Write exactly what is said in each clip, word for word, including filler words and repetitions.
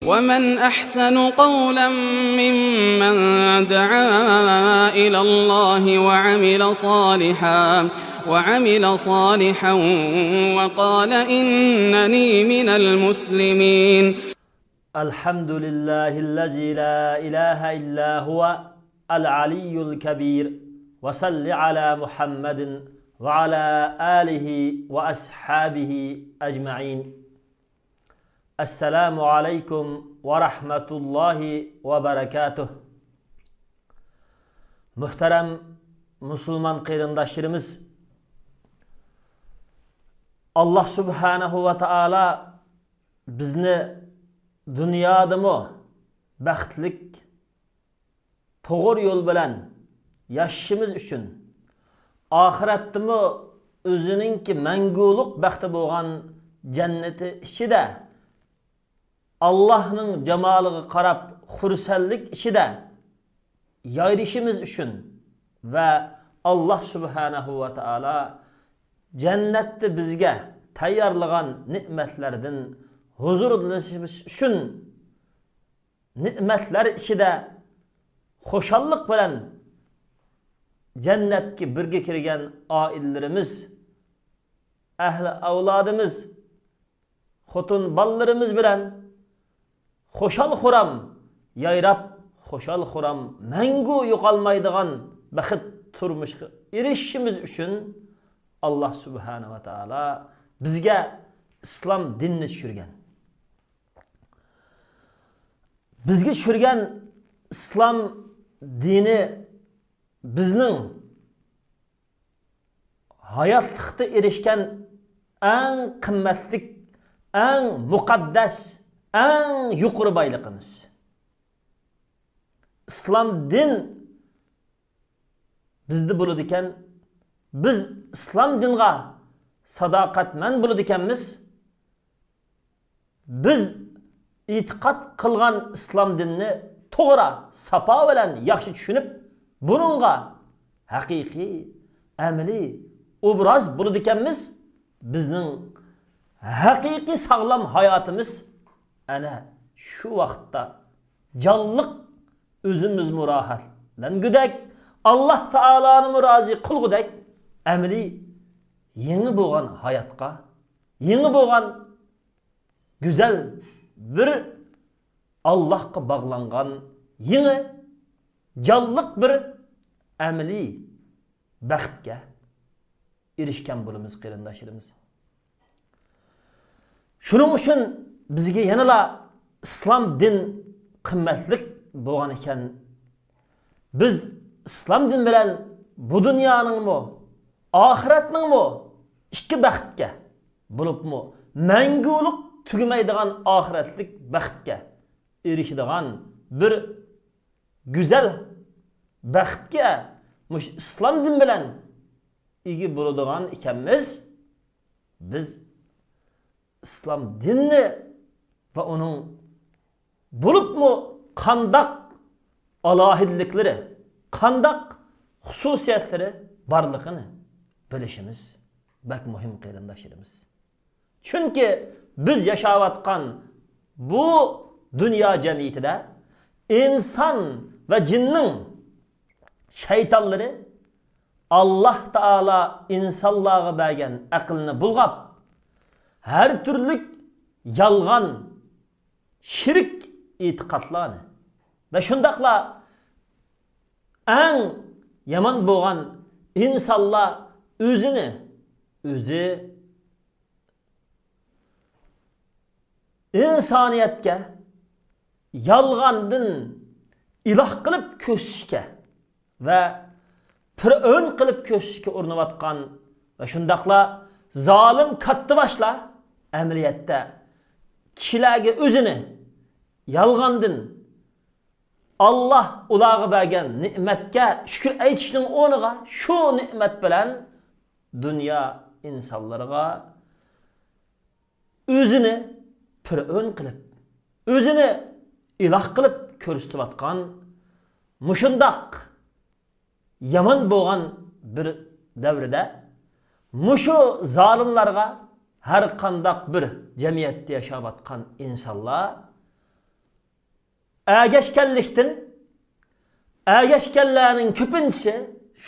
ومن أحسن قولا ممن دعا إلى الله وعمل صالحا وعمل صالحا وقال إنني من المسلمين. الحمد لله الذي لا إله إلا هو العلي الكبير. وصل على محمد وعلى آله وأصحابه أجمعين. السلام عليكم ورحمة الله وبركاته. مۇھتەرەم مۇسۇلمان قېرىنداشلىرىمىز، ئاللاھ سۇبھانەھۇ ۋە تائالا بىزنى دۇنيادىمۇ بەختلىك، توغرا يول بىلەن ياشىشىمىز ئۈچۈن، ئاخىرەتتىمۇ ئۆزىنىڭكى مەڭگۈلۈك بەختى بولغان جەننىتى ئىچىدە ئاللاھنىڭ جامالىغا قاراپ خۇرسەنلىك ئىچىدە يايرىشىمىز ئۈچۈن ۋە ئاللاھ سۇبھانەھۇ ۋە تائالا جەننەتتە بىزگە تەييارلىغان نېمەتلەردىن ھۇزۇرلىنىشىمىز ئۈچۈن، نېمەتلەر ئىچىدە خۇشاللىق بىلەن جەننەتكە بىرگە كىرگەن ئائىلىلىرىمىز، ئەھلى ئەۋلادىمىز، خوتۇن بالىلىرىمىز بىلەن خۇشال-خۇرام يايراپ، خۇشال-خۇرام مەڭگۈ يوقالمايدىغان بەخت تۇرمۇشقا ئېرىشىشىمىز ئۈچۈن، ئاللاھ سۇبھانەھۇ ۋە تائالا بىزگە ئىسلام دىنىنى چۈشۈرگەن. بىزگە چۈشۈرگەن ئىسلام دىنى بىزنىڭ ھاياتلىقتا ئېرىشكەن ئەڭ قىممەتلىك، ئەڭ مۇقەددەس، ئەڭ يۇقىرى بايلىقىمىز. ئىسلام دىن بىزدە بولىدىكەن، بىز ئىسلام دىنغا ساداقەتمەن بولىدىكەنمىز، بىز ئېتىقاد قىلغان ئىسلام دىنىنى توغرا، ساپا بىلەن ياخشى چۈشىنىپ، بۇنىڭغا ھەقىقىي، ئەمەلىي ئوبراز بولىدىكەنمىز، بىزنىڭ ھەقىقىي ساغلام ھاياتىمىز ئەنە شۇ ۋاقىتتا جانلىق، ئۆزىمىزمۇ راھەتلەنگۈدەك، ئاللاھ تائالانىمۇ رازى قىلغۇدەك ئەمەلىي يېڭى بولغان ھاياتقا، يېڭى بولغان گۈزەل بىر ئاللاھقا باغلانغان يېڭى جانلىق بىر ئەمەلىي بەختكە ئېرىشكەن بولىمىز، قېرىنداشلىرىمىز. شۇنىڭ ئۈچۈن بىزگە يەنىلا ئىسلام دىن قىممەتلىك بولغان ئىكەن، بىز ئىسلام دىن بىلەن بۇ دۇنيانىڭمۇ، ئاخىرەتنىڭمۇ ئىككى بەختكە، بولۇپمۇ مەڭگۈلۈك تۈگىمەيدىغان ئاخىرەتلىك بەختكە ئېرىشىدىغان بىر گۈزەل بەختكە مۇشۇ ئىسلام دىن بىلەن ئىگە بولىدىغان ئىكەنمىز، بىز ئىسلام دىنىنى ۋە ئۇنىڭ بولۇپمۇ قانداق ئالاھىدىلىكلىرى، قانداق خۇسۇسىيەتلىرى بارلىقىنى بىلىشىمىز بەك مۇھىم، قېرىنداشلىرىمىز. چۈنكى بىز ياشاۋاتقان بۇ دۇنيا جەمئىيىتىدە ئىنسان ۋە جىننىڭ، شەيتانلىرى ئاللاھ تائالا ئىنسانلارغا بەرگەن ئەقىلنى بۇلغاپ، ھەر تۈرلۈك يالغان، شىرك ئېتىقادلارنى ۋە شۇنداقلا ئەڭ يامان بولغان ئىنسانلار ئۆزىنى ئۆزى ئىنسانىيەتكە يالغاندىن ئىلاھ قىلىپ كۆرسىتىشكە ۋە پىرئون قىلىپ كۆرسىتىشكە ئۇرۇنۇۋاتقان ۋە شۇنداقلا زالىم كاتتىباشلار ئەمەلىيەتتە كىشىلەرگە ئۆزىنى يالغاندىن، ئاللاھ ئۇلارغا بەرگەن نېمەتكە شۈكۈر ئېيتىشنىڭ ئورنىغا شۇ نېمەت بىلەن دۇنيا ئىنسانلىرىغا ئۆزىنى پىرئون قىلىپ، ئۆزىنى ئىلاھ قىلىپ كۆرسىتىۋاتقان مۇشۇنداق يامان بولغان بىر دەۋردە مۇشۇ زالىملارغا ھەر قانداق بىر جەمئىيەتتە ياشاۋاتقان ئىنسانلار ئەگەشكەنلىكتىن، ئەگەشكەنلەرنىڭ كۆپىنچىسى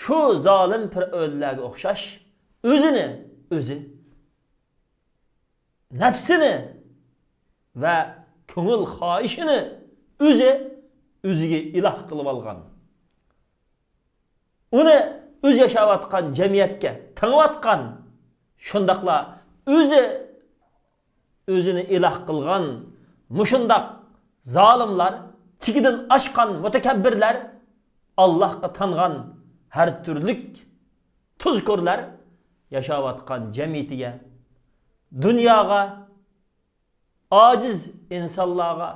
شۇ زالىم پىرئەۋنلەرگە ئوخشاش ئۆزىنى ئۆزى، نەپسىنى ۋە كۆڭۈل خاھىشىنى ئۆزى ئۆزىگە ئىلاھ قىلىۋالغان. ئۇنى ئۆزى ياشاۋاتقان جەمئىيەتكە تېڭىۋاتقان، شۇنداقلا ئۆزى ئۆزىنى ئىلاھ قىلغان مۇشۇنداق زالىملار، چېكىدىن ئاشقان مۇتەكەببىرلەر، ئاللاھقا تانغان ھەر تۈرلۈك تۇزكورلار ياشاۋاتقان جەمئىيىتىگە، دۇنياغا، ئاجىز ئىنسانلارغا،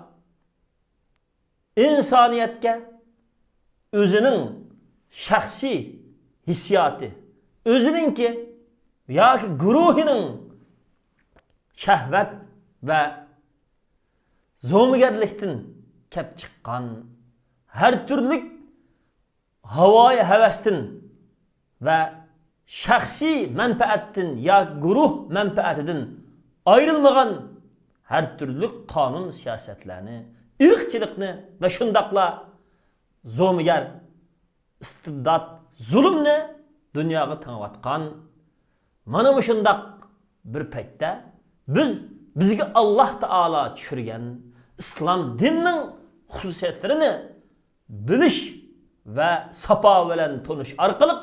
ئىنسانىيەتكە ئۆزىنىڭ شەخسىي ھېسسىياتى، ئۆزىنىڭكى ياكى گۇرۇھىنىڭ شەھۋەت ۋە زومىگەرلىكتىن كەپ چىققان ھەر تۈرلۈك ھاۋايى ھەۋەستىن ۋە شەخسىي مەنپەئەتتىن ياكى گۇرۇھ مەنپەئەتىدىن ئايرىلمىغان ھەر تۈرلۈك قانۇن سىياسەتلەرنى، ئىرقچىلىقنى ۋە شۇنداقلا زومىگەر، ئىستىبدات، زۇلۇمنى دۇنياغا تېڭىۋاتقان مانا مۇشۇنداق بىر پەيتتە بىز، بىزگە ئاللاھ تائالا چۈشۈرگەن ئىسلام دىنىنىڭ خۇسۇسىيەتلىرىنى بىلىش ۋە ساپا بىلەن تونۇش ئارقىلىق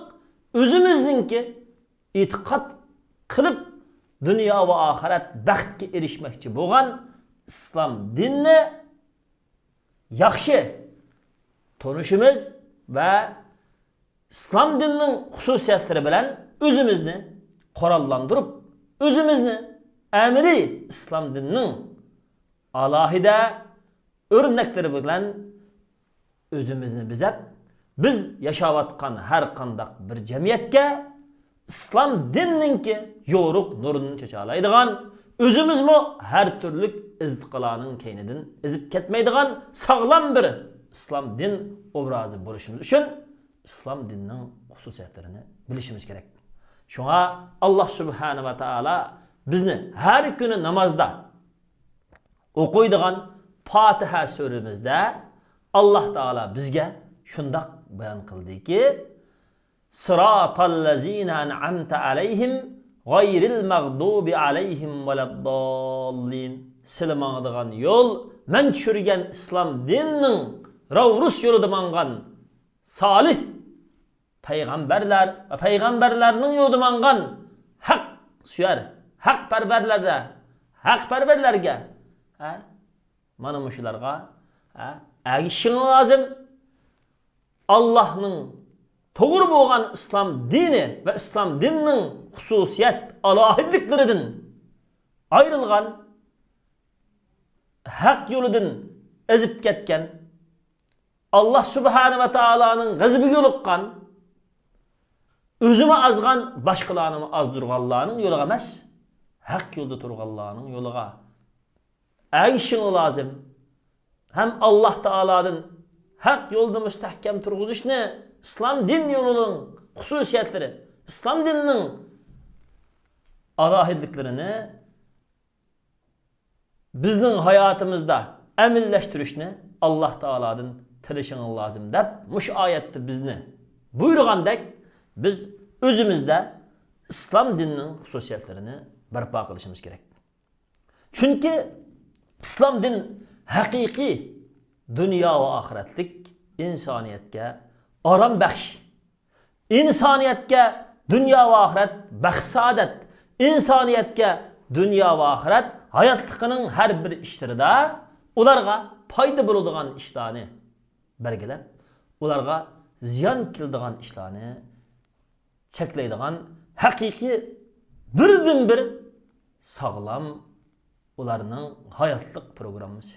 ئۆزىمىزنىڭكى ئېتىقاد قىلىپ دۇنيا ۋە ئاخىرەت بەختكە ئېرىشمەكچى بولغان ئىسلام دىنىنى ياخشى تونۇشىمىز ۋە ئىسلام دىنىنىڭ خۇسۇسىيەتلىرى بىلەن ئۆزىمىزنى قوراللاندۇرۇپ، ئۆزىمىزنى ئەمەلىي ئىسلام دىنىنىڭ ئالاھىدە ئۆرنەكلىرى بىلەن ئۆزىمىزنى بېزەپ، بىز ياشاۋاتقان ھەر قانداق بىر جەمئىيەتكە ئىسلام دىنىنىڭكى يورۇق نۇرىنى چاچالايدىغان، ئۆزىمىزمۇ ھەر تۈرلۈك ئېزىتقۇلارنىڭ كەينىدىن ئېزىپ كەتمەيدىغان ساغلام بىر ئىسلام دىن ئوبرازى بولۇشىمىز ئۈچۈن ئىسلام دىنىنىڭ خۇسۇسىيەتلىرىنى بىلىشىمىز كېرەك. شۇڭا ئاللاھ سۇبھانەھۇ ۋە تائالا بىزنى ھەر كۈنى نامازدا ئوقۇيدىغان پاتىھە سۈرىمىزدە ئاللاھ تائالا بىزگە شۇنداق بايان قىلدىكى، صراط الذين أنعمت عليهم غير المغضوب عليهم ولا الضالين. سىلى ماڭىدىغان يول، مەن چۈشۈرگەن ئىسلام دىنىنىڭ راۋرۇس يولىدا ماڭغان سالىھ پەيغەمبەرلەر ۋە پەيغەمبەرلەرنىڭ يولىدا ماڭغان ھەق سۆيەر، ھەقپەرۋەرلەردە، ھەقپەرۋەرلەرگە، ھە؟ مانا مۇشۇلارغا، ھە؟ ئەگىشىشىڭ لازىم. ئاللاھنىڭ توغرا بولغان ئىسلام دىنى ۋە ئىسلام دىنىنىڭ خۇسۇسىيەت ئالاھىدىلىكلىرىدىن ئايرىلغان، ھەق يولىدىن ئېزىپ كەتكەن، ئاللاھ سۇبھانە ۋە تائالانىڭ غەزىپىگە يولۇققان، ئۆزىمۇ ئازغان، باشقىلارنىمۇ ئازدۇرغانلارنىڭ يولىغا ئەمەس، ھەق يولدا تۇرغانلارنىڭ يولىغا ئەگىشىشىڭ لازىم. ھەم ئاللاھ تائالادىن ھەق يولدا مۇستەھكەم تۇرغۇزۇشنى، ئىسلام دىن يولىنىڭ خۇسۇسىيەتلىرى، ئىسلام دىنىنىڭ ئالاھىدىلىكلىرىنى بىزنىڭ ھاياتىمىزدا ئەمەلىيلەشتۈرۈشنى ئاللاھ تائالادىن تىلىشىڭىز لازىم دەپ، مۇشۇ ئايەتتە بىزنى بۇيرۇغاندەك، بىز ئۆزىمىزدە ئىسلام دىنىنىڭ خۇسۇسىيەتلىرىنى بەرپا قىلىشىمىز كېرەك. چۈنكى ئىسلام دىن ھەقىقىي دۇنيا ۋە ئاخىرەتلىك، ئىنسانىيەتكە ئارام بەخش، ئىنسانىيەتكە دۇنيا ۋە ئاخىرەت بەخت-سائادەت، ئىنسانىيەتكە دۇنيا ۋە ئاخىرەت ھاياتلىقىنىڭ ھەر بىر ئىشلىرىدا ئۇلارغا پايدا بولىدىغان ئىشلارنى بەلگىلەپ، ئۇلارغا زىيان كېلىدىغان ئىشلارنى چەكلەيدىغان ھەقىقىي بىردىنبىر ساغلام ئۇلارنىڭ ھاياتلىق پروگراممىسى.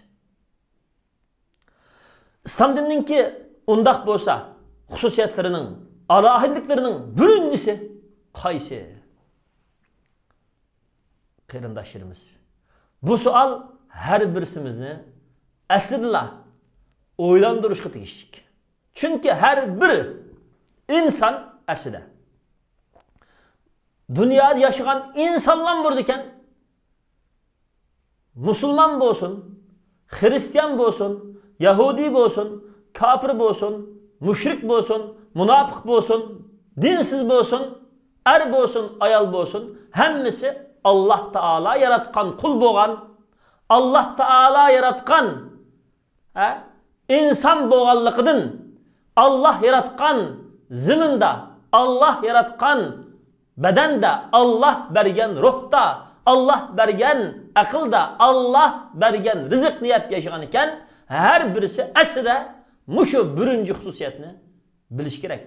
ئىسلام دىنىنىڭكى ئۇنداق بولسا خۇسۇسىيەتلىرىنىڭ، ئالاھىدىلىكلىرىنىڭ بىرىنچىسى قايسى؟ قېرىنداشلىرىمىز، بۇ سوئال ھەر بىرسىمىزنى ئەسلىدىلا ئويلاندۇرۇشقا تېگىشلىك. چۈنكى ھەر بىر ئىنسان ئەسلىدە دۇنيادا ياشىغان ئىنسانلار بولىدىكەن، مۇسۇلمان بولسۇن، خىرىستىيان بولسۇن، يەھۇدىي بولسۇن، كاپىر بولسۇن، مۇشرىك بولسۇن، مۇناپىق بولسۇن، دىنسىز بولسۇن، ئەر بولسۇن، ئايال بولسۇن، ھەممىسى ئاللاھ تائالا ياراتقان قۇل بولغان، ئاللاھ تائالا ياراتقان، ھە، ئىنسان بولغانلىقىدىن، ئاللاھ ياراتقان زېمىندا، ئاللاھ ياراتقان بەدەندە، ئاللاھ بەرگەن روھتا، ئاللاھ بەرگەن ئەقىلدە، ئاللاھ بەرگەن رىزىقنى يەپ ياشىغان ئىكەن، ھەر بىرسى ئەسلىدە مۇشۇ بىرىنچى خۇسۇسىيەتنى بىلىشى كېرەك.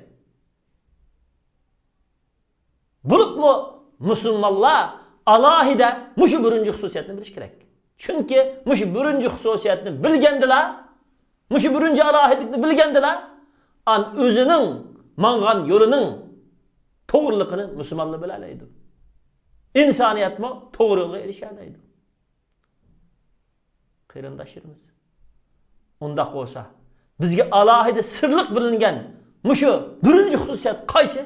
بولۇپمۇ مۇسۇلمانلار ئالاھىدە مۇشۇ بىرىنچى خۇسۇسىيەتنى بىلىشى كېرەك. چۈنكى مۇشۇ بىرىنچى خۇسۇسىيەتنى بىلگەندىلا، مۇشۇ بىرىنچى ئالاھىدىلىكنى بىلگەندىلا، ئان ئۆزىنىڭ ماڭغان يولىنىڭ توغرىلىقىنى مۇسۇلمانلار بىلەلەيدۇ. ئىنسانىيەتمۇ توغرا يولغا ئېرىشەلەيدۇ. قېرىنداشلىرىمىز، ئۇنداق بولسا، بىزگە ئالاھىدە سىرلىق بىلىنگەن مۇشۇ بىرىنچى خۇسۇسىيەت قايسى؟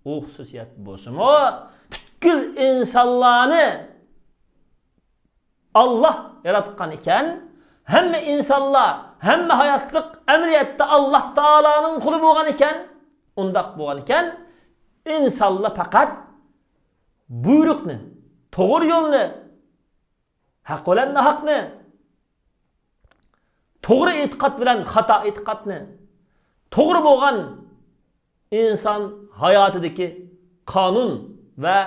ئۇ خۇسۇسىيەت بولسىمۇ، پۈتكۈل ئىنسانلارنى ئاللاھ ياراتقان ئىكەن، ھەممە ئىنسانلار، ھەممە ھاياتلىق ئەمەلىيەتتە ئاللاھ تائالانىڭ قۇلى بولغان ئىكەن، ئۇنداق بولغان ئىكەن، ئىنسانلار پەقەت بۇيرۇقنى، توغرا يولنى، ھەق بىلەن ناھەقنى، توغرا ئېتىقاد بىلەن خاتا ئېتىقادنى، توغرا بولغان ئىنسان ھاياتىدىكى قانۇن ۋە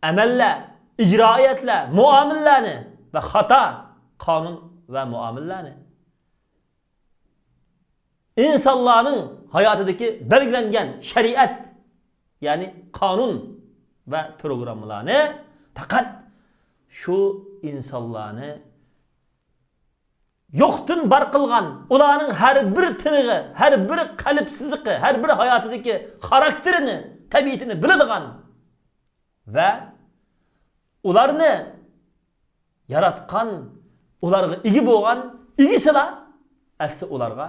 ئەمەللەر، ئىجرائىيەتلەر، مۇئامىلىلەرنى ۋە خاتا قانۇن ۋە مۇئامىلىلەرنى، ئىنسانلارنىڭ ھاياتىدىكى بەلگىلەنگەن شەرىئەت، يەنى قانۇن ۋە پروگراممىلارنى پەقەت شۇ ئىنسانلارنى يوقتىن بار قىلغان، ئۇلارنىڭ ھەر بىر تىنىقى، ھەر بىر قەلبسىزلىقى، ھەر بىر ھاياتىدىكى خاراكتېرىنى، تەبىئىتىنى بىلىدىغان ۋە ئۇلارنى ياراتقان، ئۇلارغا ئىگە بولغان ئىگىسىلا ئەسلى ئۇلارغا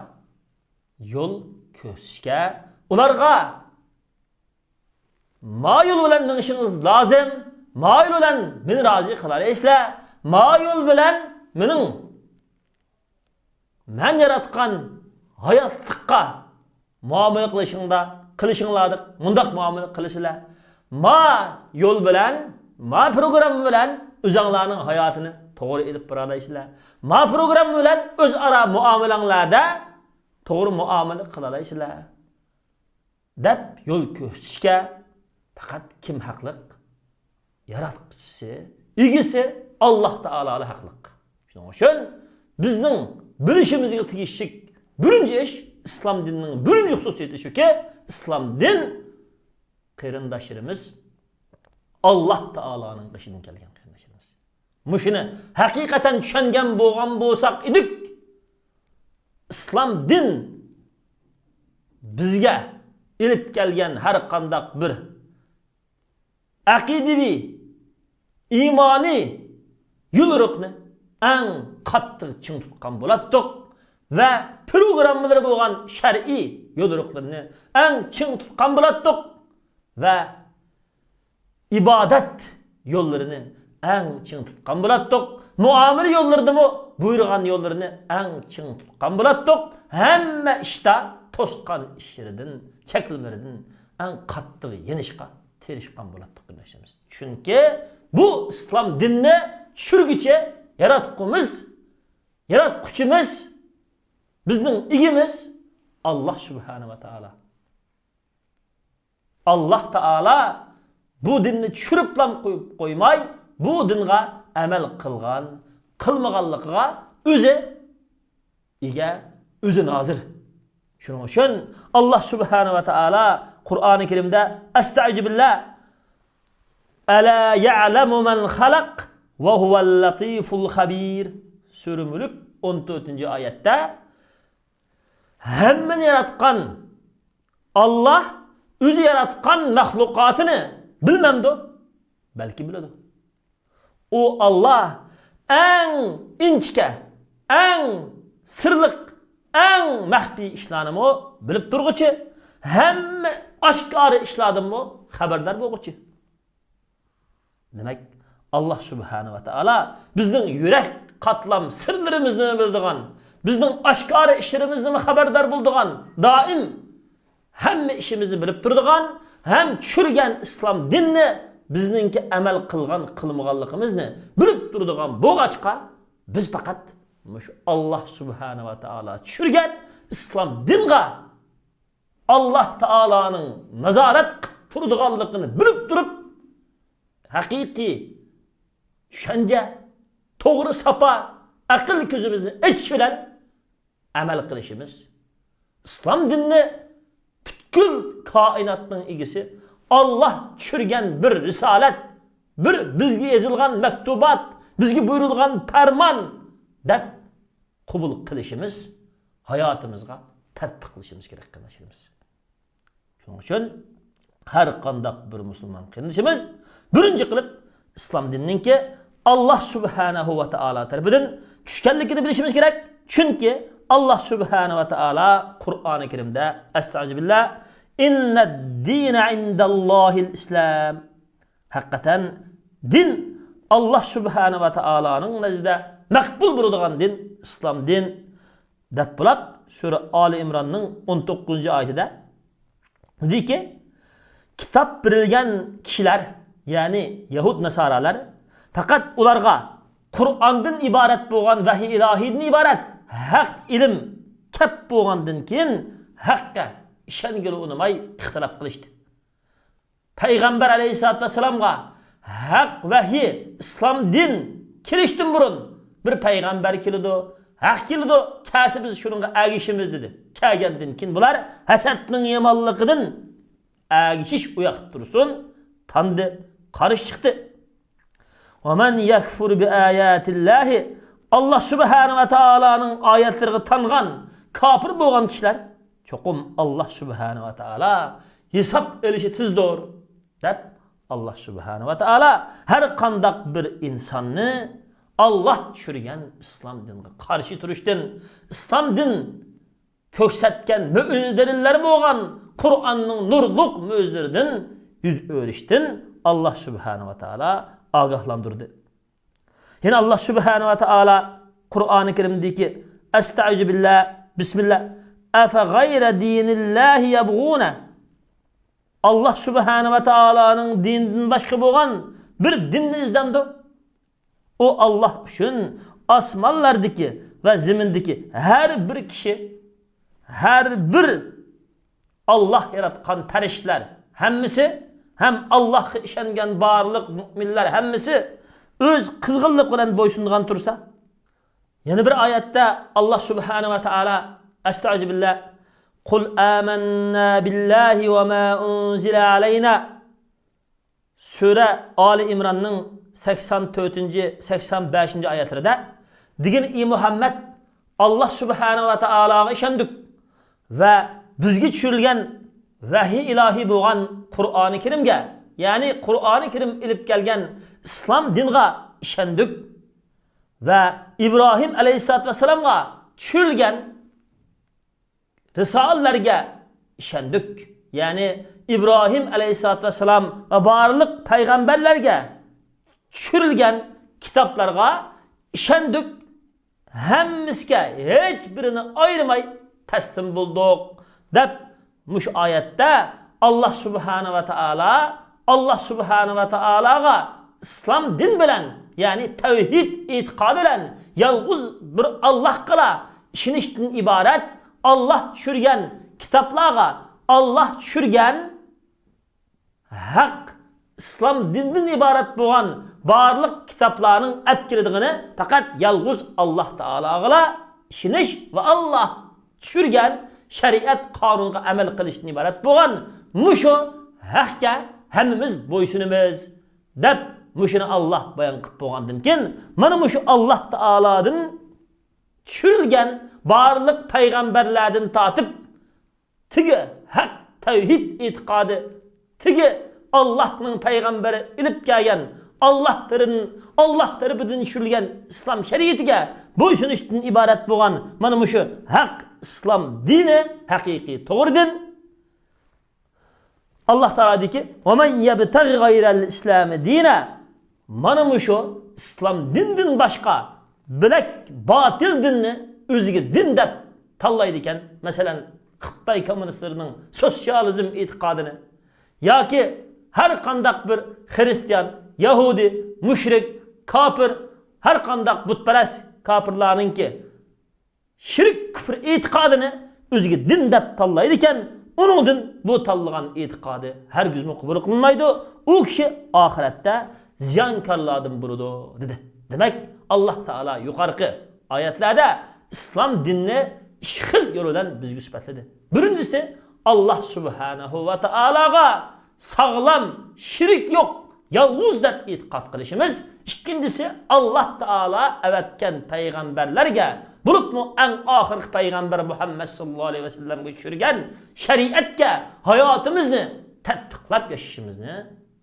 يول كۆرسىتىشكە، ئۇلارغا ما يول بىلەن مېڭىشىڭىز لازىم، ما يول بىلەن مېنى رازى قىلالايسىلەر، ما يول بىلەن مېنىڭ مەن ياراتقان ھاياتلىققا مۇئامىلە قىلىشىڭدا، قىلىشىڭلاردا مۇنداق مۇئامىلە قىلىسىلەر. ما يول بىلەن، ما پروگرامما بىلەن ئۆزەڭلارنىڭ ھاياتىنى توغرا ئېلىپ بارالايسىلەر. ما پروگرامما بىلەن ئۆزئارا مۇئامىلەڭلاردا توغرا مۇئامىلە قىلالايسىلەر. دەپ يول كۆرسىتىشكە پەقەت كىم ھەقلىق؟ ياراتقۇچىسى، ئىگىسى ئاللاھ تائالالا ھەقلىق. شۇنىڭ ئۈچۈن بىزنىڭ بىلىشىمىزگە تېگىشلىك بىرىنچى ئىش، ئىسلام دىنىنىڭ بىرىنچى خۇسۇسىيىتى شۇكى، ئىسلام دىن قېرىنداشلىرىمىز ئاللاھ تائالانىڭ بېشىدىن كەلگەن قېرىنداشلىرىمىز. مۇشۇنى ھەقىقەتەن چۈشەنگەن بولغان بولساق ئىدۇق، ئىسلام دىن بىزگە ئېلىپ كەلگەن ھەر قانداق بىر ئەقىدىۋى، ئىمانىي يوليورۇقنى ئەڭ قاتتىق چىڭ تۇتقان بولاتتۇق ۋە پروگراممىلىرى بولغان شەرئىي يوليورۇقلىرىنى ئەڭ چىڭ تۇتقان بولاتتۇق ۋە ئىبادەت يوللىرىنى ئەڭ چىڭ تۇتقان بولاتتۇق. مۇئامىلە يوللىرىدىمۇ بۇيرۇغان يوللىرىنى ئەڭ چىڭ تۇتقان بولاتتۇق. ھەممە ئىشتا توسقان ئىشلىرىدىن، چەكلىمىلىرىدىن ئەڭ قاتتىق يېنىشقا تىرىشقان بولاتتۇق، قېرىنداشلىرىمىز. چۈنكى بۇ ئىسلام دىنىنى چۈشۈرگۈچى ياراتقۇمىز، ياراتقۇچىمىز، بىزنىڭ ئىگىمىز ئاللاھ سۇبھانەھۇ ۋە تائالا. ئاللاھ تائالا بۇ دىننى چۈشۈرۈپلا قويۇپ قويماي، بۇ دىنغا ئەمەل قىلغان، قىلمىغانلىقىغا ئۆزى ئىگە، ئۆزى نازىر. شۇنىڭ ئۈچۈن ئاللاھ سۇبھانەھۇ ۋە تائالا قۇرئانى كەرىمدە، ئەستەئىزۇ بىللا، ئەلا يەئلەمۇ مەن خەلەق ۋە ھۇۋەل لەتىفۇل خەبىر. سۈرە مۈلۈك ئون تۆتىنچى ئايەتتە، ھەممىنى ياراتقان ئاللاھ ئۆزى ياراتقان مەخلۇقاتىنى بىلمەمدۇ؟ بەلكى بىلىدۇ. ئۇ ئاللاھ ئەڭ ئىنچىكە، ئەڭ سىرلىق، ئەڭ مەخپىي ئىشلارنىمۇ بىلىپ تۇرغۇچى، ھەممە ئاشكارا ئىشلاردىنمۇ خەۋەردار بولغۇچى. دېمەك، ئاللاھ سۇبھانەھۇ ۋە تائالا بىزنىڭ يۈرەك قاتلام سىرلىرىمىزنى بىلىدىغان، بىزنىڭ ئاشكارا ئىشلىرىمىزدىنمۇ خەۋەردار بولىدىغان، دائىم ھەممە ئىشىمىزنى بىلىپ تۇرىدىغان ھەم چۈشۈرگەن ئىسلام دىنىنى بىزنىڭكى ئەمەل قىلغان، قىلمىغانلىقىمىزنى بىلىپ تۇرىدىغان بولغاچقا، بىز پەقەت مۇشۇ ئاللا سۇبھانە ۋە تائالا چۈشۈرگەن ئىسلام دىنغا، ئاللا تائالانىڭ نازارەت قىلىپ تۇرىدىغانلىقىنى بىلىپ تۇرۇپ، ھەقىقىي چۈشەنچە، توغرا ساپا ئەقىل كۆزىمىزنى ئېچىش بىلەن ئەمەل قىلىشىمىز، ئىسلام دىنىنى پۈتكۈل كائىناتنىڭ ئىگىسى، ئاللا چۈشۈرگەن بىر رىسالەت، بىر بىزگە يېزىلغان مەكتۇبات، بىزگە بۇيرۇلغان پەرمان دەپ قوبۇل قىلىشىمىز، ھاياتىمىزغا تەتبىق قىلىشىمىز كېرەك، قېرىنداشلىرىمىز. شۇنىڭ ئۈچۈن ھەر قانداق بىر مۇسۇلمان قېرىندىشىمىز بىرىنچى قىلىپ ئىسلام دىنىنىڭكى ئاللا سۇبھانەھۇ ۋە تائالا تەرىپىدىن چۈشكەنلىكىنى بىلىشىمىز كېرەك. چۈنكى ئاللا سۇبھانەھۇ ۋە تائالا قۇرئانى كەرىمدە، ئەستەئۇزۇبىللا، ئىننەددىنە ئىندەللاھىل ئىسلام. ھەقىقەتەن دىن ئاللا سۇبھانەھۇ ۋە تائالانىڭ نەزىرىدە مەقبۇل بولىدىغان دىن ئىسلام دىن، دەپ بولۇپ، سۈرە ئالى ئىمراننىڭ ئون توققۇزىنچى ئايىتىدە دېدىكى، كىتاب بېرىلگەن كىشىلەر، يەنى يەھۇد ناسارالار، پەقەت ئۇلارغا قۇرئاندىن ئىبارەت بولغان، ۋەھىي ئىلاھىدىن ئىبارەت ھەق ئىلىم كەپ بولغاندىن كېيىن، ھەققە ئىشەنگىلى ئۇنىماي ئىختىلاپ قىلىشتى. پەيغەمبەر ئەلەيھىسسالاتۇ ۋەسسالامغا ھەق ۋەھىي، ئىسلام دىن كېلىشتىن بۇرۇن، بىر پەيغەمبەر كېلىدۇ، ھەق كېلىدۇ، كەلسە بىز شۇنىڭغا ئەگىشىمىز دېدى. كەلگەندىن كېيىن بۇلار ھەسەتنىڭ يامانلىقىدىن ئەگىشىش ئۇياقتا تۇرسۇن، تاندى، قارشى چىقتى. ۋەمەن يەكفۇر بىئاياتىللاھى، ئاللا سۇبھانە ۋە تائالانىڭ ئايەتلىرىگە تانغان، كاپىر بولغان كىشىلەر، چوقۇم ئاللا سۇبھانە ۋە تائالا ھېساب ئېلىشى تېزدۇر، دەپ، ئاللا سۇبھانە ۋە تائالا ھەر قانداق بىر ئىنساننى ئاللا چۈشۈرگەن ئىسلام دىنىغا قارشى تۇرۇشتىن، ئىسلام دىن كۆرسەتكەن مۆجىزە دەلىللەر بولغان قۇرئاننىڭ نۇرلۇق مۆجىزىلىرىدىن يۈز ئۆرۈشتىن ئاللا سۇبھانە ۋە تائالا ئاگاھلاندۇردى. يەنە ئاللا سۇبھانە ۋە تائالا قۇرئانى كەرىمدىكى، ئەستەئۇزۇبىللا، بىسمىللا، ئەفەغەيرە دىنىللاھى يەبغۇنە. ئاللا سۇبھانە ۋە تائالانىڭ دىنىدىن باشقا بولغان بىر دىننى ئىزدەمدۇ؟ ئۇ ئاللا ئۈچۈن ئاسمانلاردىكى ۋە زېمىندىكى ھەر بىر كىشى، ھەر بىر ئاللا ياراتقان پەرىشتىلەر ھەممىسى ھەم ئاللاغا ئىشەنگەن بارلىق مۆمىنلەر ھەممىسى ئۆز قىزغىنلىقى بىلەن بويسۇنىدىغان تۇرسا، يەنە بىر ئايەتتە ئاللا سۇبھانە ۋە تائالا، ئەستەئۇزۇبىللا، قۇل ئامەننا بىللاھى ۋە ما ئۇنزىلە ئەلەينا. سۈرە ئالى ئىمراننىڭ سەكسەن تۆتىنچى، سەكسەن بەشىنچى ئايەتلىرىدە، دېگىن، ئى مۇھەممەد، ئاللا سۇبھانە ۋە تائالاغا ئىشەندۇق ۋە بىزگە چۈشۈرۈلگەن ۋەھىي ئىلاھىي بولغان قۇرئانى كەرىمگە، يەنى قۇرئانى كەرىم ئېلىپ كەلگەن ئىسلام دىنغا ئىشەندۇق ۋە ئىبراھىم ئەلەيھىسسالاتۇ ۋەسسالامغا چۈشۈرۈلگەن رىسالىلەرگە ئىشەندۇق. يەنى ئىبراھىم ئەلەيھىسسالاتۇ ۋەسسالام ۋە بارلىق پەيغەمبەرلەرگە چۈشۈرۈلگەن كىتابلارغا ئىشەندۇق. ھەممىسىگە ھېچ بىرىنى ئايرىماي تەسلىم بولدۇق، دەپ مۇشۇ ئايەتتە ئاللا سۇبھانە ۋە تائالا، ئاللا سۇبھانە ۋە تائالاغا ئىسلام دىن بىلەن، يەنى تەۋھىد ئېتىقادى بىلەن يالغۇز بىر ئاللاغىلا ئىشىنىشتىن ئىبارەت، ئاللا چۈشۈرگەن كىتابلارغا، ئاللا چۈشۈرگەن ھەق ئىسلام دىنىدىن ئىبارەت بولغان بارلىق كىتابلارنىڭ ئەپ كېلىدىغىنى پەقەت يالغۇز ئاللا تائالاغىلا ئىشىنىش ۋە ئاللا چۈشۈرگەن شەرىئەت قانۇنغا ئەمەل قىلىشتىن ئىبارەت بولغان مۇشۇ ھەققە ھەممىمىز بويسۇنىمىز، دەپ مۇشۇنى ئاللا بايان قىلىپ بولغاندىن كېيىن، مانا مۇشۇ ئاللا تائالادىن چۈشۈرۈلگەن بارلىق پەيغەمبەرلەردىن تارتىپ، تېگى ھەق تەۋھىد ئېتىقادى، تېگى ئاللاھنىڭ پەيغەمبىرى ئېلىپ كەلگەن، ئاللاھ تەرىدىن-، ئاللاھ تەرىپىدىن چۈشۈرۈلگەن ئىسلام شەرىئىتىگە بويسۇنۇشتىن ئىبارەت بولغان مانا مۇشۇ ھەق ئىسلام دىنى، ھەقىقىي توغرا دىن. ئاللاھ تائالا دېدىكى، «ۋەمەن يەبتەغى غەيرەل ئىسلامى دىنە.» مانا مۇشۇ ئىسلام دىنىدىن باشقا بىلەك باتىل دىننى ئۆزىگە دىن دەپ تاللايدىكەن. مەسىلەن، خىتاي كوممۇنىستلىرىنىڭ سوتسىيالىزم ئېتىقادىنى ياكى ھەر قانداق بىر خىرىستىيان، يەھۇدىي، مۇشرىك، كاپىر، ھەر قانداق بۇتپەرەس كاپىرلارنىڭكى شىرك، كۇفر ئېتىقادىنى ئۆزىگە دىن دەپ تاللايدىكەن، ئۇنىڭدىن بۇ تاللىغان ئېتىقادى ھەرگىزمۇ قوبۇل قىلىنمايدۇ. ئۇ كىشى ئاخىرەتتە زىيانكارلاردىن بولىدۇ، دېدى. دېمەك، ئاللاھ تائالا يۇقىرىقى ئايەتلەردە ئىسلام دىنىنى ئىككى خىل يول بىلەن بىزگە سۈپەتلىدى. بىرىنچىسى، ئاللاھ سۇبھانەھۇ ۋە تائالاغا ساغلام، شېرىك يوق، يالغۇز دەپ ئېتىقاد قىلىشىمىز. ئىككىنچىسى، ئاللاھ تائالا ئەۋەتكەن پەيغەمبەرلەرگە، بولۇپمۇ ئەڭ ئاخىرقى پەيغەمبەر مۇھەممەد ساللاللاھۇ ئەلەيھى ۋەسەللەمگە چۈشۈرگەن شەرىئەتكە، ھاياتىمىزنى تەتبىقلاپ ياشىشىمىزنى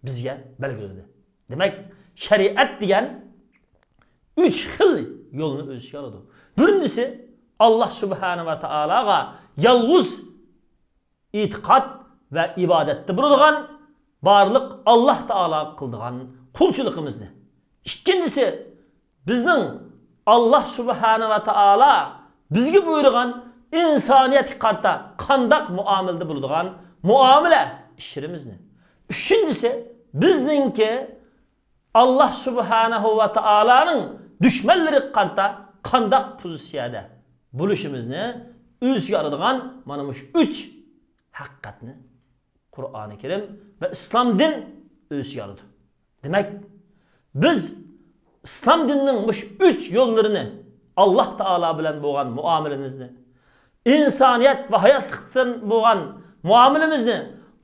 بىزگە بەلگىلىدى. دېمەك، شەرىئەت دېگەن ئۈچ خىل يولنى ئۆز ئىچىگە ئالىدۇ. بىرىنچىسى، ئاللاھ سۇبھانەھۇ ۋە تائالاغا يالغۇز ئېتىقاد ۋە ئىبادەتتە بولىدىغان، بارلىق ئاللاھ تائالاغا قىلىدىغان قۇلچىلىقىمىزنى. ئىككىنچىسى، بىزنىڭ ئاللاھ سۇبھانەھۇ ۋە تائالا بىزگە بۇيرۇغان ئىنسانىيەتكە قارىتا قانداق مۇئامىلىدە بولىدىغان مۇئامىلە ئىشلىرىمىزنى. ئۈچىنچىسى، بىزنىڭكى ئاللاھ سۇبھانەھۇ ۋە تائالانىڭ دۈشمەنلىرىگە قارىتا قانداق پوزىتسىيەدە بولۇشىمىزنى ئۆز ئىچىگە ئالىدىغان مانا مۇشۇ ئۈچ ھەقىقەتنى قۇرئانى كەرىم ۋە ئىسلام دىن ئۆز ئىچىگە ئالىدۇ. دېمەك، بىز ئىسلام دىنىنىڭ مۇشۇ ئۈچ يوللىرىنى، ئاللاھ تائالا بىلەن بولغان مۇئامىلىمىزنى، ئىنسانىيەت ۋە ھاياتلىقتىن بولغان مۇئامىلىمىزنى،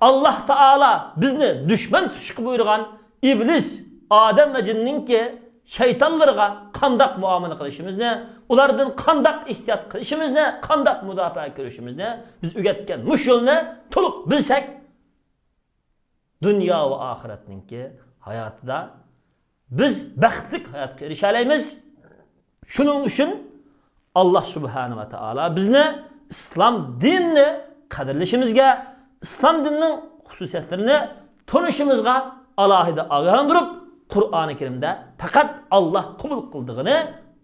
ئاللاھ تائالا بىزنى دۈشمەن تۇتۇشقا بۇيرۇغان ئىبلىس، ئادەم ۋە جىننىڭكى شەيتانلىرىغا قانداق مۇئامىلە قىلىشىمىزنى، ئۇلاردىن قانداق ئېھتىيات قىلىشىمىزنى، قانداق مۇداپىئە كۆرۈشىمىزنى بىز ئۆگەتكەن مۇشۇ يولنى تولۇق بىلسەك، دۇنيا ۋە ئاخىرەتنىڭكى ھاياتىدا بىز بەختلىك ھاياتقا ئېرىشەلەيمىز. شۇنىڭ ئۈچۈن ئاللاھ سۇبھانەھۇ ۋە تائالا بىزنى ئىسلام دىنىنى قەدىرلىشىمىزگە، ئىسلام دىنىنىڭ خۇسۇسىيەتلىرىنى تونۇشىمىزغا ئالاھىدە ئاگاھلاندۇرۇپ، قۇرئانى كەرىمدە پەقەت ئاللاھ قوبۇل قىلىدىغىنى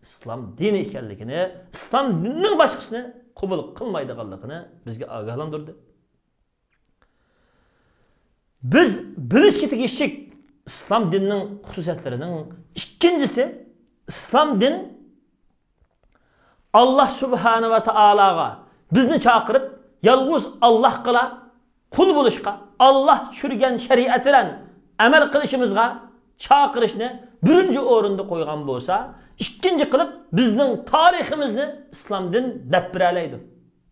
ئىسلام دىنى ئىكەنلىكىنى، ئىسلام دىنىنىڭ باشقىسىنى قوبۇل قىلمايدىغانلىقىنى بىزگە ئاگاھلاندۇردى. بىز بىلىشكە تېگىشلىك ئىسلام دىنىنىڭ خۇسۇسىيەتلىرىنىڭ ئىككىنچىسى، ئىسلام دىن ئاللاھ سۇبھانەھۇ ۋە تائالاغا بىزنى چاقىرىپ، يالغۇز ئاللاھقىلا قۇل بولۇشقا، ئاللاھ چۈشۈرگەن شەرىئەت بىلەن ئەمەل قىلىشىمىزغا چاقىرىشنى بىرىنچى ئورۇندا قويغان بولسا، ئىككىنچى قىلىپ بىزنىڭ تارىخىمىزنى ئىسلام دىن دەپ بېرەلەيدۇ.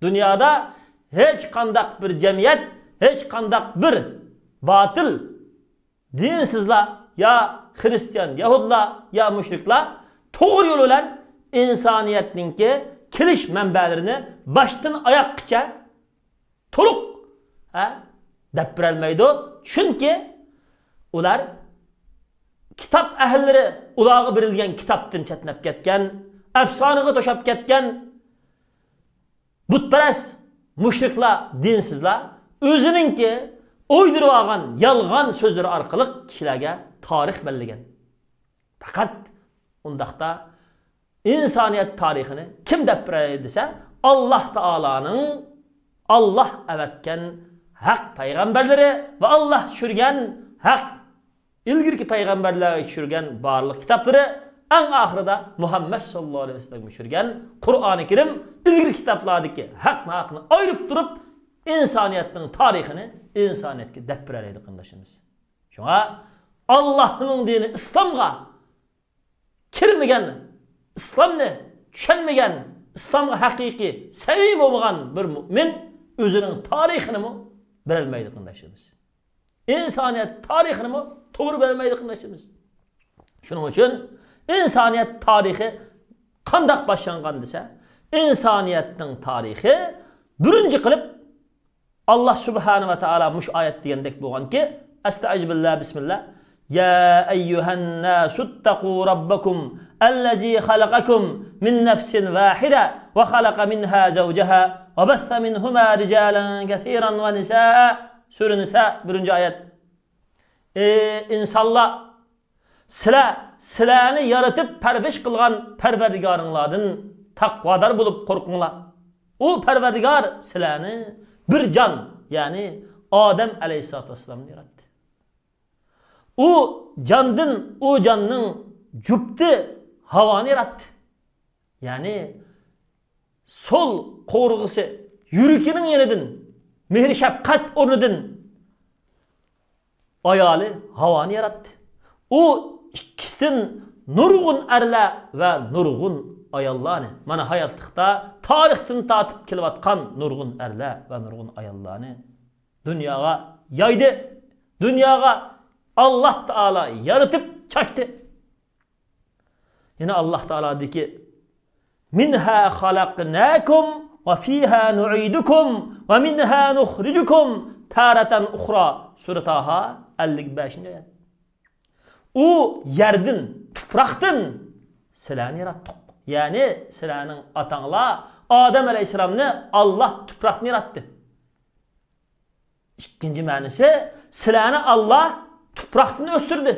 دۇنيادا ھېچقانداق بىر جەمئىيەت، ھېچقانداق بىر باتىل دىنسىزلار، يا خىرىستىيان، يەھۇدلار، يا مۇشرىكلار توغرا يول بىلەن ئىنسانىيەتنىڭكى كېلىش مەنبەلىرىنى باشتىن ئاياغقىچە تولۇق، ھە، دەپ بېرەلمەيدۇ. چۈنكى ئۇلار كىتاب ئەھلىلىرى ئۇلارغا بېرىلگەن كىتابتىن چەتنەپ كەتكەن، ئەپسانىغا توشاپ كەتكەن، بۇتپەرەس، مۇشرىكلار، دىنسىزلار ئۆزىنىڭكى ئويدۇرۇۋالغان يالغان سۆزلىرى ئارقىلىق كىشىلەرگە تارىخ بەللىگەن. پەقەت ئۇنداقتا ئىنسانىيەت تارىخىنى كىم دەپ بېرەي دېسە، ئاللاھ تائالانىڭ، ئاللاھ ئەۋەتكەن ھەق پەيغەمبەرلىرى ۋە ئاللاھ چۈشۈرگەن ھەق ئىلگىرىكى پەيغەمبەرلەرگە چۈشۈرگەن بارلىق كىتابلىرى، ئەڭ ئاخىرىدا مۇھەممەد ساللاللاھۇ ئەلەيھى ۋەسەللەمگە چۈشۈرگەن قۇرئانى كەرىم ئىلگىرىكى كىتابلاردىكى ھەق ناھەقنى ئايرىپ تۇرۇپ، ئىنسانىيەتنىڭ تارىخىنى ئىنسانىيەتكە دەپ بېرەلەيدۇ، قېرىنداشلىرىمىز. شۇڭا ئاللاھنىڭ دىنى ئىسلامغا كىرمىگەن، ئىسلامنى چۈشەنمىگەن، ئىسلامغا ھەقىقىي سەمىمىي بولمىغان بىر مۇئمىن ئۆزىنىڭ تارىخىنىمۇ بىلەلمەيدۇ، قېرىنداشلىرىمىز. ئىنسانىيەت تارىخىنىمۇ توغرا بىلەلمەيدۇ، قېرىنداشلىرىمىز. شۇنىڭ ئۈچۈن ئىنسانىيەت تارىخى قانداق باشلانغان دېسە، ئىنسانىيەتنىڭ تارىخى بىرىنچى قىلىپ ئاللاھ سۇبھانەھۇ ۋە تائالا مۇشۇ ئايەت دېگەندەك بولغانكى، ئەستەئىزۇبىللاھ، بىسمىللاھ. يا أيها الناس اتقوا ربكم الذي خلقكم من نفس واحدة وخلق منها زوجها وبث منهما رجالا كثيرا ونساء. سۈرە نىسا، بىرىنچى ئايەت. ئى ئىنسانلار، سىلەر سىلەرنى يارىتىپ پەرۋىش قىلغان پەرۋەردىگارىڭلاردىن تەقۋادار بولۇپ قورقۇڭلار. ئۇ پەرۋەردىگار سىلەرنى بىر جان، يەنى ئادەم ئەلەيھىسسالاتۇ ۋەسسالامنى ياراتتى. ئۇ جاندىن، ئۇ جاننىڭ جۈپتى ھاۋانى ياراتتى. يەنى سول قوۋۇرغىسى يۈرىكىنىڭ يېنىدىن، مېھىر شەپقەت ئورنىدىن ئايالى ھاۋانى ياراتتى. ئۇ ئىككىسىدىن نۇرغۇن ئەرلەر ۋە نۇرغۇن ئاياللارنى، مانا ھاياتلىقتا تارىختىن تارتىپ كېلىۋاتقان نۇرغۇن ئەرلەر ۋە نۇرغۇن ئاياللارنى دۇنياغا يايدى. دۇنياغا ئاللاھ تائالا يارىتىپ چاچتى. يەنە ئاللاھ تائالا دېدىكى، مىنھا خەلەقناكۇم ۋە فىھا نۇئىدۇكۇم ۋە مىنھا نۇخرىجۇكۇم تارەتەن ئۇخرا. سۈرە تاھا، ئەللىك بەشىنچى ئايەت. ئۇ يەردىن، تۇپراقتىن سىلەرنى ياراتتۇق. يەنى سىلەرنىڭ ئاتاڭلار ئادەم ئەلەيھىسسالامنى ئاللاھ تۇپراقتىن ياراتتى. ئىككىنچى مەنىسى، سىلەرنى ئاللاھ تۇپراقتىن ئۆستۈردى.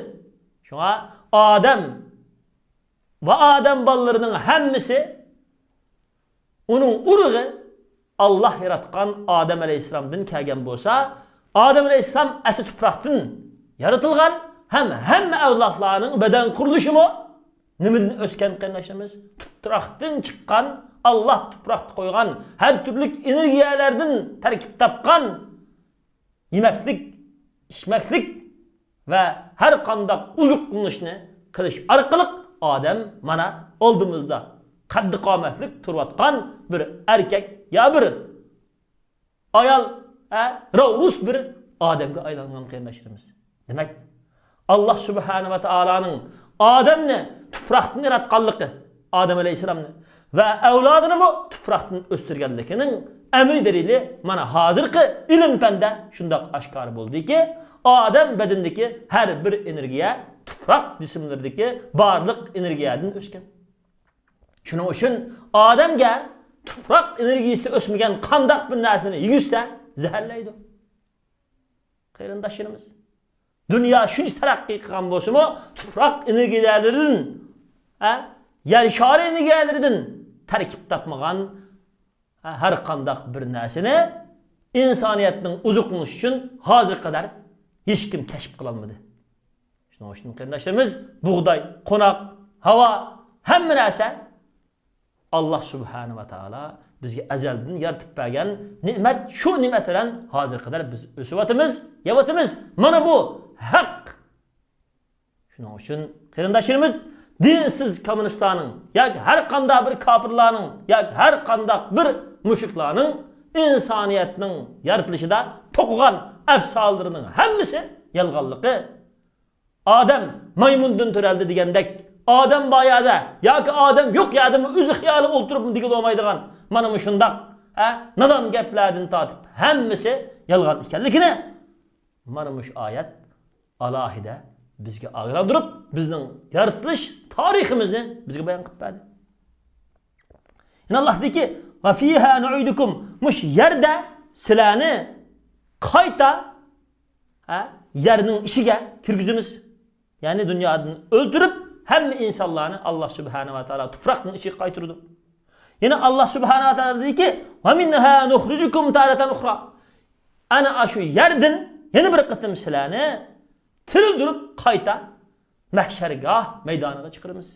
شۇڭا ئادەم ۋە ئادەم بالىلىرىنىڭ ھەممىسى ئۇنىڭ ئۇرۇغى ئاللاھ ياراتقان ئادەم ئەلەيھىسسالامدىن كەلگەن بولسا، ئادەم ئەلەيھىسسالام ئەسلى تۇپراقتىن يارىتىلغان ھەم ھەممە ئەۋلادلارنىڭ بەدەن قۇرۇلۇشىمۇ نېمىدىن ئۆسكەن، قېرىنداشلىرىمىز؟ تۇپراقتىن چىققان، ئاللاھ تۇپراقتا قويغان ھەر تۈرلۈك ئېنېرگىيەلەردىن تەركىب تاپقان يېمەكلىك، ئىچمەكلىك ۋە ھەر قانداق ئوزۇقلىنىشنى قىلىش ئارقىلىق ئادەم مانا ئالدىمىزدا قەددى قامەتلىك تۇرۇۋاتقان بىر ئەركەك يا بىر ئايال، ھە، راۋرۇس بىر ئادەمگە ئايلانغان، قېرىنداشلىرىمىز. دېمەك، ئاللاھ سۇبھانە ۋە تائالانىڭ ئادەمنى تۇپراقتىن ياراتقانلىقى، ئادەم ئەلەيھىسسالامنى ۋە ئەۋلادىنىمۇ تۇپراقتىن ئۆستۈرگەنلىكىنىڭ ئەمەلىي دەلىلى مانا ھازىرقى ئىلىم پەندە شۇنداق ئاشكارا بولدىكى، ئادەم بەدىنىدىكى ھەر بىر ئېنېرگىيە تۇپراق جىسىملىرىدىكى بارلىق ئېنېرگىيەدىن ئۆسكەن. شۇنىڭ ئۈچۈن ئادەمگە تۇپراق ئېنېرگىيىسىدە ئۆسمىگەن قانداق بىر نەرسىنى يېگۈزسە، زەھەرلەيدۇ. قېرىنداشلىرىمىز، دۇنيا شۇنچە تەرەققىي قىلغان بولسىمۇ، تۇپراق ئېنېرگىيەلىرىدىن، ھە، يەر شارى ئېنېرگىيەلىرىدىن تەركىب تاپمىغان، ھە، ھەر قانداق بىر نەرسىنى ئىنسانىيەتنىڭ ئوزۇقلىنىشى ئۈچۈن ھازىرغا قەدەر ھېچكىم كەشىپ قىلالمىدى. شۇنىڭ ئۈچۈن قېرىنداشلىرىمىز، بۇغداي، قوناق، ھاۋا، ھەممە نەرسە ئاللاھ سۇبھانە ۋە تائالا بىزگە ئەزەلدىن يارىتىپ بەرگەن نېمەت. شۇ نېمەت بىلەن ھازىرغا قەدەر بىز ئۆسۈۋاتىمىز، يەۋاتىمىز. مانا بۇ ھەق. شۇنىڭ ئۈچۈن قېرىنداشلىرىمىز، دىنسىز كوممۇنىستلارنىڭ ياكى ھەر قانداق بىر كاپىرلارنىڭ ياكى ھەر قانداق بىر مۇشرىكلارنىڭ ئىنسانىيەتنىڭ يارىتىلىشىدا توقۇغان ئەپسانىلىرىنىڭ ھەممىسى يالغانلىقى، ئادەم مايمۇندىن تۆرەلدى دېگەندەك، ئادەم بار يەردە ياكى ئادەم يوق يەردىمۇ ئۆزى خىيالى ئولتۇرۇپمۇ دېگىلى بولمايدىغان مانا مۇشۇنداق، ھە، نادان گەپلەردىن تارتىپ ھەممىسى يالغان ئىكەنلىكىنى مانا مۇشۇ ئايەت ئالاھىدە بىزگە ئاگاھلاندۇرۇپ، بىزنىڭ يارىتىلىش تارىخىمىزنى بىزگە بايان قىلىپ بەردى. يەنە ئاللاھ دېدىكى، ۋە فىھا نۇئىدۇكۇم، مۇشۇ يەردە سىلەرنى قايتا، ھە، يەرنىڭ ئىچىگە كىرگۈزىمىز. يەنى دۇنيادىن ئۆلتۈرۈپ، ھەممە ئىنسانلارنى ئاللاھ سۇبھانە ۋە تائالا تۇپراقنىڭ ئىچىگە قايتۇرىدۇ. يەنە ئاللاھ سۇبھانە ۋە تائالا دېدىكى، ۋە مىنھا نۇخرىجۇكۇم تارەتەن ئۇخرا. ئەنە ئاشۇ يەردىن يەنە بىر قېتىم سىلەرنى تىرىلدۈرۈپ، قايتا مەھشەرگاھ مەيدانىغا چىقىرىمىز.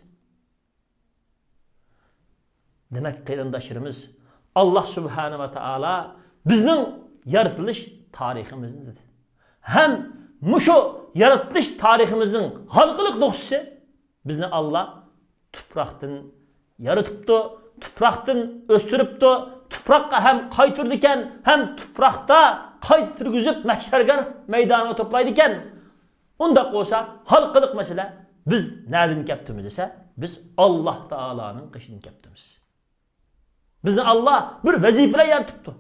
دېمەك، قېرىنداشلىرىمىز، ئاللاھ سۇبھانە ۋە تائالا بىزنىڭ يارىتىلىش تارىخىمىزنى دېدى. ھەم مۇشۇ يارىتىلىش تارىخىمىزنىڭ ھالقىلىق نۇقتىسى، بىزنى ئاللاھ تۇپراقتىن يارىتىپتۇ، تۇپراقتىن ئۆستۈرۈپتۇ، تۇپراققا ھەم قايتۇرىدىكەن، ھەم تۇپراقتا قايتا تىرگۈزۈپ مەھشەرگاھ مەيدانىغا توپلايدىكەن. ئۇنداق بولسا، ھالقىلىق مەسىلە، بىز نەدىن كەپتىمىز دېسە، بىز ئاللاھ تائالانىڭ قېشىدىن كەپتىمىز. بىزنى ئاللاھ بىر ۋەزىپە بىلەن يارىتىپتۇ.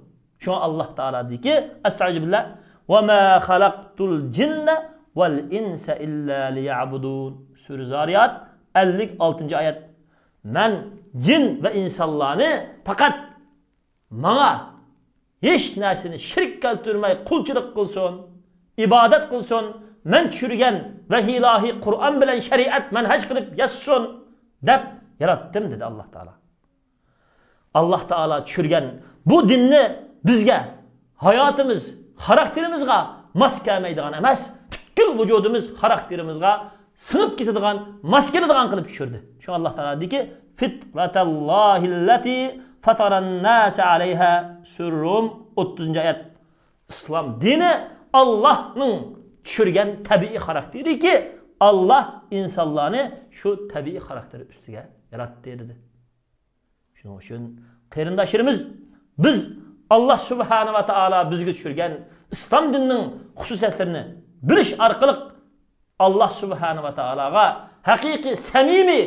شۇڭا ئاللاھ تائالا دېدىكى، ئەستەئىزۇبىللاھ، ۋە ما خەلەقتۇل جىننە ۋەل ئىنسە ئىللا لىيەبۇدۇن. سۈرە زارىيات، ئەللىك ئالتىنچى ئايەت. مەن جىن ۋە ئىنسانلارنى پەقەت ماڭا ھېچ نەرسىنى شېرىك كەلتۈرمەي قۇلچىلىق قىلسۇن، ئىبادەت قىلسۇن، مەن چۈشۈرگەن ۋەھىي ئىلاھىي قۇرئان بىلەن شەرىئەت مەنھەج قىلىپ ياشىسۇن دەپ ياراتتىم، دېدى ئاللاھ تائالا. ئاللاھ تائالا چۈشۈرگەن بۇ دىننى بىزگە، ھاياتىمىز، خاراكتېرىمىزغا ماس كەلمەيدىغان ئەمەس، پۈتكۈل ۋۇجۇدىمىز، خاراكتېرىمىزغا سىڭىپ كېتىدىغان، ماس كېلىدىغان قىلىپ چۈشۈردى. شۇڭا ئاللاھ تائالا دېدىكى، فىترەتەللاھىللەتى فەتەرەنناسە ئەلەيھا، سۈرە روم، ئوتتۇزىنچى ئايەت. ئىسلام دىنى ئاللاھنىڭ چۈشۈرگەن تەبىئىي خاراكتېرىكى، ئاللاھ ئىنسانلارنى شۇ تەبىئىي خاراكتېرى ئۈستىگە ياراتتى، دېدى. شۇنىڭ ئۈچۈن، قېرىنداشلىرىمىز، بىز ئاللاھ سۇبھانە ۋە تائالا بىزگە چۈشۈرگەن ئىسلام دىنىنىڭ خۇسۇسىيەتلىرىنى بىلىش ئارقىلىق، ئاللاھ سۇبھانە ۋە تائالاغا ھەقىقىي، سەمىمىي،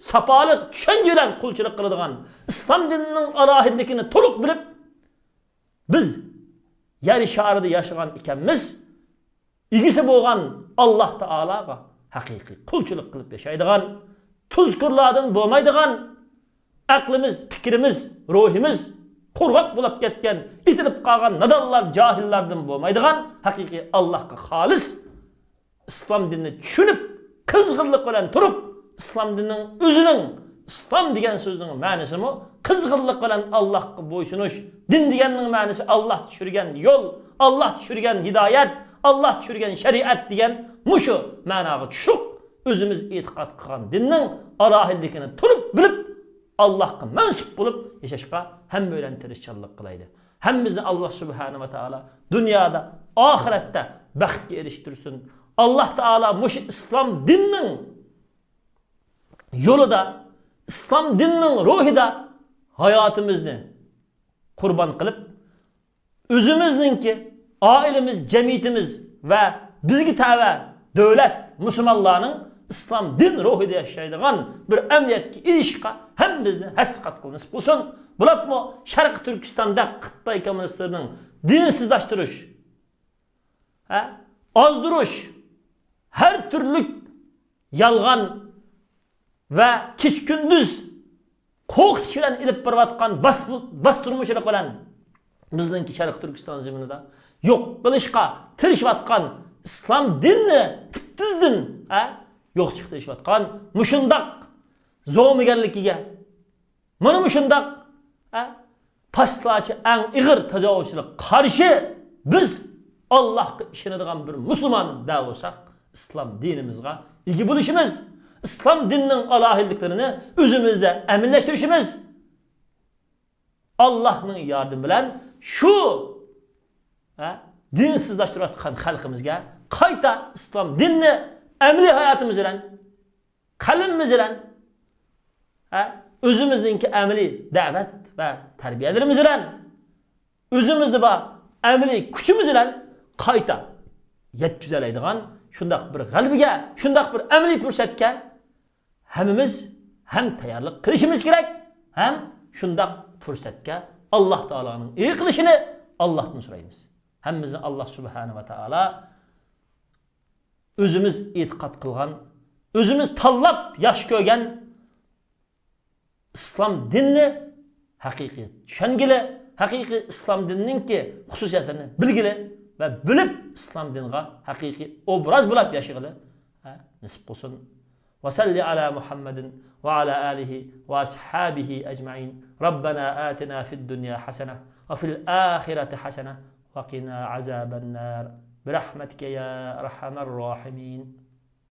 ساپالىق چۈشەنچە بىلەن قۇلچىلىق قىلىدىغان، ئىسلام دىنىنىڭ ئالاھىدىلىكىنى تولۇق بىلىپ، بىز يەر شارىدا ياشىغان ئىكەنمىز، ئىگىسى بولغان ئاللاھ تائالاغا ھەقىقىي قۇلچىلىق قىلىپ ياشايدىغان، تۇزكورلاردىن بولمايدىغان، ئەقلىمىز، پىكرىمىز، روھىمىز قۇرغاق بولاپ كەتكەن، ئېتىلىپ قالغان نادانلار، جاھىللاردىن بولمايدىغان، ھەقىقىي ئاللاھقا خالىس ئىسلام دىنىنى چۈشىنىپ، قىزغىنلىق بىلەن تۇرۇپ، ئىسلام دىنىنىڭ ئۆزىنىڭ، ئىسلام دېگەن سۆزنىڭ مەنىسىمۇ قىزغىنلىق بىلەن ئاللاھقا بويسۇنۇش، دىن دېگەننىڭ مەنىسى ئاللاھ چۈشۈرگەن يول، ئاللاھ چۈشۈرگەن ھىدايەت، ئاللاھ چۈشۈرگەن شەرىئەت دېگەن مۇشۇ مەناغا چۈشۈپ، ئۆزىمىز ئېتىقاد قىلغان دىننىڭ ئالاھىدىلىكىنى تونۇپ بىلىپ، ئاللاھقا مەنسۇپ بولۇپ ياشاشقا ھەممەيلەن تىرىشچانلىق قىلايلى. ھەممىمىزنى ئاللاھ سۇبھانە ۋە تائالا دۇنيادا، ئاخىرەتتە بەختكە ئېرىشتۈرسۇن. ئاللاھ تائالا مۇشۇ ئىسلام دىنىنىڭ يولىدا، ئىسلام دىنىنىڭ روھىدا ھاياتىمىزنى قۇربان قىلىپ، ئۆزىمىزنىڭكى، ئائىلىمىز، جەمئىيىتىمىز ۋە بىزگە تەۋە دۆلەت، مۇسۇلمانلارنىڭ ئىسلام دىن روھىدا ياشايدىغان بىر ئەمەلىيەتكە ئېرىشىشقا ھەممىمىزنى ھەسسە قاتقۇل نېسىپ قىلسۇن. بولۇپمۇ شەرقىي تۈركىستاندا خىتاي كوممۇنىستلىرىنىڭ دىنسىزلاشتۇرۇش، ھە، ئازدۇرۇش، ھەر تۈرلۈك يالغان ۋە كېچە-كۈندۈز قورقۇتۇش بىلەن ئېلىپ بېرىۋاتقان باس-، باستۇرمىچىلىق بىلەن بىزنىڭكى شەرقىي تۈركىستان زېمىنىدا يوق قىلىشقا تىرىشىۋاتقان ئىسلام دىنىنى تۈپتۈزدىن، ھە، يوقىتىشقا تىرىشىۋاتقان مۇشۇنداق زومىگەرلىكىگە، مانا مۇشۇنداق، ھە، پاشىستلارچە ئەڭ ئېغىر تاجاۋۇزچىلىققا قارشى بىز ئاللاھقا ئىشىنىدىغان بىر مۇسۇلمان دەۋالساق، ئىسلام دىنىمىزغا ئىگە بولۇشىمىز، ئىسلام دىنىنىڭ ئالاھىدىلىكلىرىنى ئۆزىمىزدە ئەمەلىيلەشتۈرۈشىمىز، ئاللاھنىڭ ياردىمى بىلەن شۇ، ھە، دىنسىزلاشتۇرۇۋاتقان خەلقىمىزگە قايتا ئىسلام دىنىنى ئەمەلىي ھاياتىمىز بىلەن، قەلىمىمىز بىلەن، ھە، ئۆزىمىزنىڭكى ئەمەلىي دەۋەت ۋە تەربىيەلىرىمىز بىلەن، ئۆزىمىزدە بار ئەمەلىي كۈچىمىز بىلەن قايتا يەتكۈزەلەيدىغان شۇنداق بىر غەلىبىگە، شۇنداق بىر ئەمەلىي پۇرسەتكە ھەممىمىز ھەم تەييارلىق قىلىشىمىز كېرەك، ھەم شۇنداق پۇرسەتكە ئاللاھ تائالانىڭ ئىگە قىلىشىنى ئاللاھتىن سورايمىز. ھەممىمىزنى ئاللاھ سۇبھانە ۋە تائالا ئۆزىمىز ئېتىقاد قىلغان، ئۆزىمىز تاللاپ ياخشى كۆرگەن ئىسلام دىنىنى ھەقىقىي چۈشەنگىلى، ھەقىقىي ئىسلام دىنىنىڭكى خۇسۇسىيەتلىرىنى بىلگىلى ۋە بىلىپ ئىسلام دىنىغا ھەقىقىي ئوبراز بولاپ ياشىغىلى، ھە، نېسىپ قىلسۇن. وصل على محمد وعلى آله وأصحابه أجمعين. ربنا آتنا في الدنيا حسنة وفي الآخرة حسنة وقنا عذاب النار. برحمتك يا أرحم الراحمين.